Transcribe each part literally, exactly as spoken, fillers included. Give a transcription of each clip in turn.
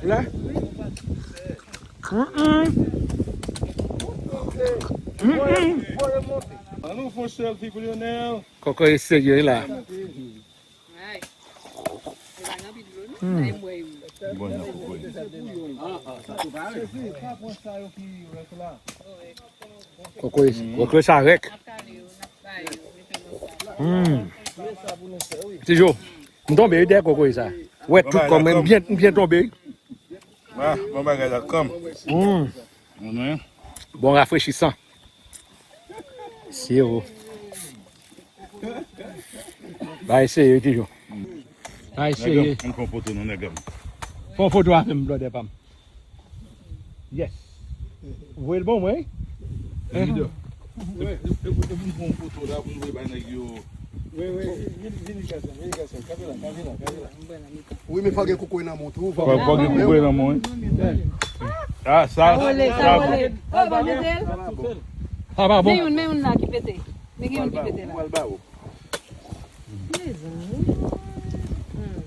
La? Mm-mm. Mm-mm. Ann nou fè yon selfie pou Lionel. Kokoye serye la. Ay. E pa gen anpil dlo, non? Hmm. Ay, mwen, wi. Bon, jan kokoye. Kokoye, kokoye sa rèk. Hmm. Ti Jo, m tonbe wi dèyè kokoye sa. Wè, tout kò mwen, m byen, m byen tonbe wi. Ah, bon bagay la, kòm. Hmm. Bon rafrechisan. Siro. Ba eseye toujou. Ba eseye. Nèg m, m fè yon foto non, nèg m. Fè yon foto avè m, blòdè pa m. Yes. Voye l ban mwen, wi. Epi, epi, epi, epi, m fè yon foto la pou m voye bay nèg yo. Wi, wi, vini, vini, gason, vini, gason. Kanpe la, kanpe la, kanpe la. Wi, men fò gen kokoye nan men w tou. Fò, fò gen kokoye nan men w, wi. Ah, sa, sa, sa bon. Oh, bon, mete l. Sa pa bon. Men youn, men youn la ki pete. Men gen youn ki pete la. Mezanmi. Hmm.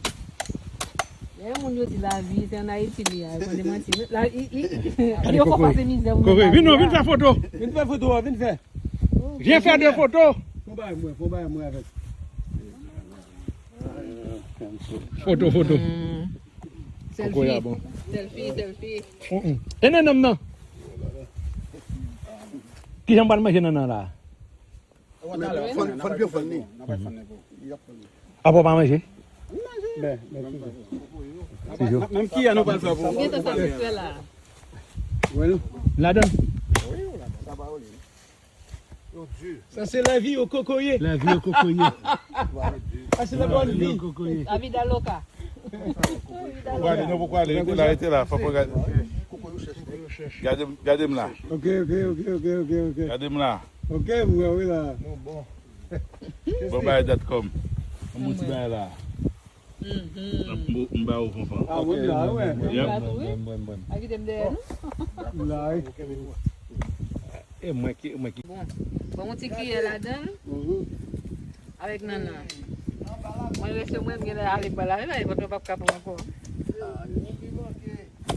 Lè moun yo di lavi, se ann Ayiti li a, yo konn manti. La, i, i, yo fò pase mizè moun. Kokoye, vin non, vin fè foto. Vin fè foto, vin fè. Vyen fè de foto. Fon bay mwen, fon bay mwen avèk. Foto, foto. Hmm. Kokoye a bon. Selfie, selfie. Mm, mm. E nannan m nan. Kijan m pral manje nannan la? Fòn, fòn pye fòn ni. Apa w pa manje? Menm ki a nou pral fè pou ou. Gen tan sa nou fè la. Ladan. Sa se lavi o kokoye. Lavi o kokoye. Sa se la bonne vie. Lavi da loka. Poko ale, non, poko ale. Rete la, rete la. Fò, fò gade. Gade, gade m la. Ok, ok, ok, ok, ok, ok. Gade m la. Ok, m wè wi la. Bon bagay dot com. Yon bon ti bagay la. Mhm. M, m ba ou, Fanfan. Ah, mwen la, wi. Yep. M la tou, wi. Pa kite m dèyè, non. M la, wi. E mwen ki, mwen ki. Bon, bon, yon ti kiyè ladan l. Mhm. Avèk nannan. Mwen rese mwen, m genlè ale ba la, men vant mwen p ap ka pran ankò.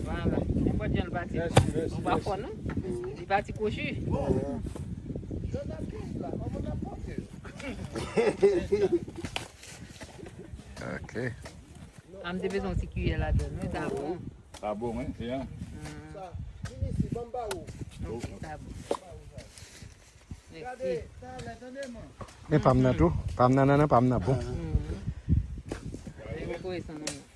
Vwala. Nenpòt jan l pati. Mèsi, mèsi, mèsi. Ou pa fò, non? Li pati kwochi. Bon. Ok. A, m te bezwen yon ti kiyè ladan l, men sa bon. Sa bon, wi, se a. Mm. Ok, sa bon. Mèsi. Men pa m nan tou. Pa m nan, nan, nan, pa m nan bon. Mm. Li kokoye san nannan.